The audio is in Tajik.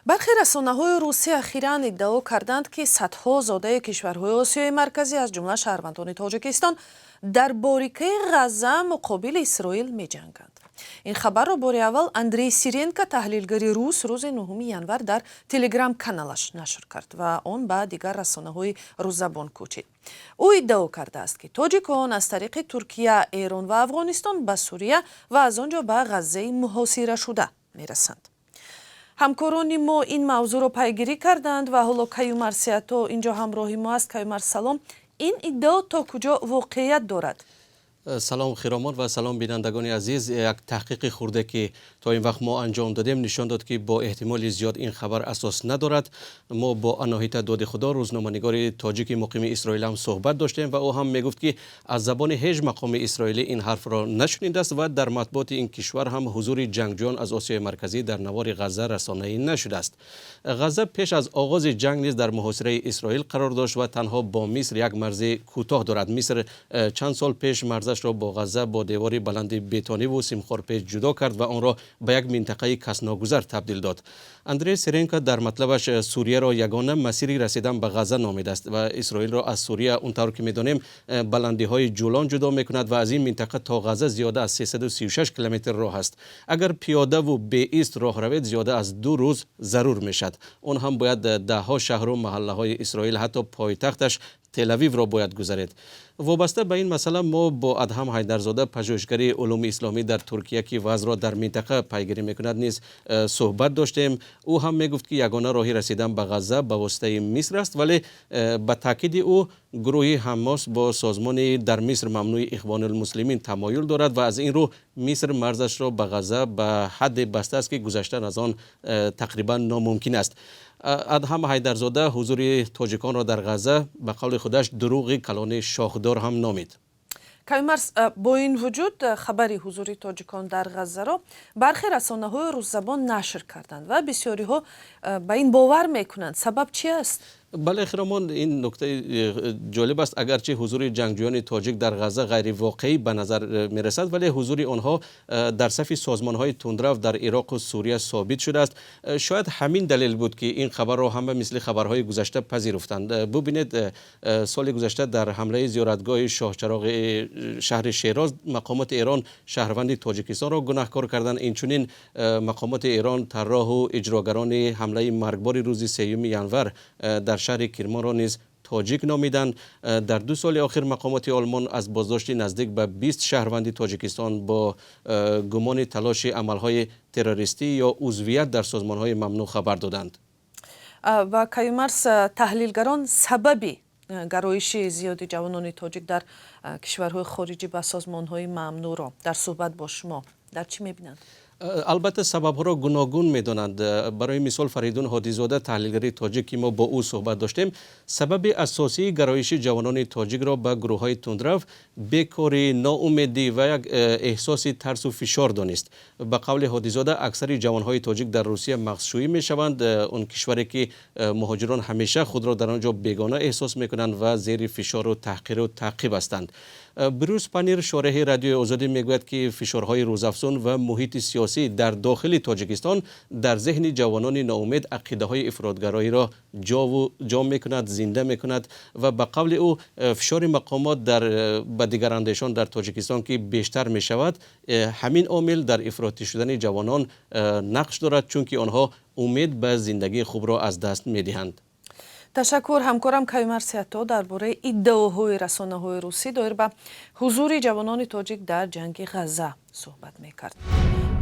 Бархе расонаҳои русӣ ахиран иддао карданд, ки садҳо зодаи кишварҳои Осиёи Марказӣ, аз ҷумла шаҳрвандони Тоҷикистон, дар борикаи Ғазза муқобили Исроил меҷанганд. Ин хабарро бори аввал Андрей Сиренко, таҳлилгари рус, рӯзи 9 январ дар Телеграм каналаш нашр кард ва он ба дигар расонаҳои русзабон кӯчид. Ӯ иддао кардааст, ки тоҷикон аз тариқи Туркия, Эрон ва Афғонистон ба Сурия ва аз он ҷо ба Ғаззаи муҳосирашуда мерасанд. Ҳамкорони мо ин мавзӯъро пайгирӣ карданд ва ҳоло Каюмар Сиато инҷо ҳамроҳи мо аст. Каюмар, салом. Ин иддао то куҷо воқеият дорад? Салом, Хиромон, ва салом, бинандагони азиз. Як таҳқиқи хурде, ки то ин вақт мо анҷом додем, нишон дод, ки бо эҳтимоли зиёд ин хабар асос надорад. Мо бо Аноҳита Додихудо, рӯзноманигори тоҷики муқими Исроил, ҳам суҳбат доштем ва ӯ ҳам мегуфт, ки аз забони ҳеҷ мақоми исроилӣ ин ҳарфро нашунидааст ва дар матбуоти ин кишвар ҳам ҳузури ҷангҷӯён аз Осиёи Марказӣ дар навори Ғазза расонаӣ нашудааст. Ғазза пеш аз оғози ҷанг низ дар муҳосираи Исроил қарор дошт ва танҳо бо Миср як марзи кӯтоҳ дорад. Миср чанд сол пеш марзашро бо Ғазза бо девори баланди бетониву симхорпеч ҷудо кард ва онро ба як минтақаи касногузар табдил дод. Андрей Серенко дар матлабаш Сурияро ягона масири расидан ба Ғазза номидааст ва Исроилро аз Сурия, он тавр ки медонем, баландиҳои Ҷулон ҷудо мекунад ва аз ин минтақа то Ғазза зиёда аз 336 километр роҳ аст. Агар пиёдаву беист роҳ равед, зиёда аз 2 рӯз зарур мешавад. Он ҳам бояд даҳҳо шаҳру маҳаллаҳои Исроил, ҳатто пойтахташ Телавивро бояд гузаред. Вобаста ба ин масъала мо бо Адҳам Ҳайдарзода, пажӯҳишгари улуми исломӣ дар Туркия, ки вазъро дар минтақа пайгирӣ мекунад, низ суҳбат доштем. Ӯ ҳам мегуфт, ки ягона роҳи расидан ба Ғазза ба воситаи Миср аст, вале ба таъкиди ӯ, гурӯҳи Ҳаммос бо созмони дар Миср мамнӯи Ихвонулмуслимин тамоюл дорад ва аз ин рӯ Миср марзашро ба Ғазза ба ҳадде бастааст, ки гузаштан аз он тақрибан номумкин аст. Адҳам Ҳайдарзода ҳузури тоҷиконро дар Ғазза ба қавли худаш дурӯғи калони шохдор ҳам номид. Каюмарс, бо ин вуҷуд хабари ҳузури тоҷикон дар Ғаззаро бархе расонаҳои русзабон нашр карданд ва бисёриҳо ба ин бовар мекунанд. Сабаб чи аст? Бале, Хиромон, ин нуктаи ҷолиб аст. Агарчи ҳузури ҷангҷӯёни тоҷик дар Ғазза ғайривоқеӣ ба назар мерасад, вале ҳузури онҳо дар сафи созмонҳои тундрав дар Ироқу Сурия собит шудааст. Шояд ҳамин далел буд, ки ин хабарро ҳама мисли хабарҳои гузашта пазируфтанд. Бубинед, соли гузашта дар ҳамлаи зиёратгоҳи Шоҳчароғи шаҳри Шероз мақомоти Эрон шаҳрванди Тоҷикистонро гунаҳкор карданд. Инчунин мақомоти Эрон тарроҳу иҷрогарони ҳамлаи маргбори рӯзи 3 январ дар шаҳри Кирмонро низ тоҷик номиданд. Дар 2 соли охир мақомоти Олмон аз боздошти наздик ба 20 шаҳрванди Тоҷикистон бо гумони талоши амалҳои террористӣ ё узвият дар созмонҳои мамнӯъ хабар доданд. Ва, Каюмарс, таҳлилгарон сабаби гароиши зиёди ҷавонони тоҷик дар кишварҳои хориҷӣ ба созмонҳои мамнӯъро дар суҳбат бо шумо дар чӣ мебинанд? Албатта, сабабҳоро гуногун медонанд. Барои мисол, Фаридун Ҳодизода, таҳлилгари тоҷик, ки мо бо ӯ суҳбат доштем, сабаби асосии гароиши ҷавонони тоҷикро ба гурӯҳҳои тундрав бекорӣ, ноумедӣ ва як эҳсоси тарсу фишор донист. Ба қавли Ҳодизода, аксари ҷавонҳои тоҷик дар Русия мағзшӯӣ мешаванд, он кишваре ки муҳоҷирон ҳамеша худро дар он ҷо бегона эҳсос мекунанд ва зери фишору таҳқиру таъқиб ҳастанд. Брюс Панир, шореҳи Радиои Озодӣ, мегӯяд, ки фишорҳои рӯзафзун ва муҳити сиёсӣ дар дохили Тоҷикистон дар зеҳни ҷавонони ноумед ақидаҳои ифротгароиро ҷо мекунад, зинда мекунад. Ва ба қавли ӯ, фишори мақомот дар ба дигарандешон дар Тоҷикистон, ки бештар мешавад, ҳамин омил дар ифротӣ шудани ҷавонон нақш дорад, чунки онҳо умед ба зиндагии хубро аз даст медиҳанд. Ташаккур. Ҳамкорам Каюмар Сиато дар бораи иддаоҳои расонаҳои русӣ доир ба ҳузури ҷавонони тоҷик дар ҷанги Ғазза суҳбат мекард.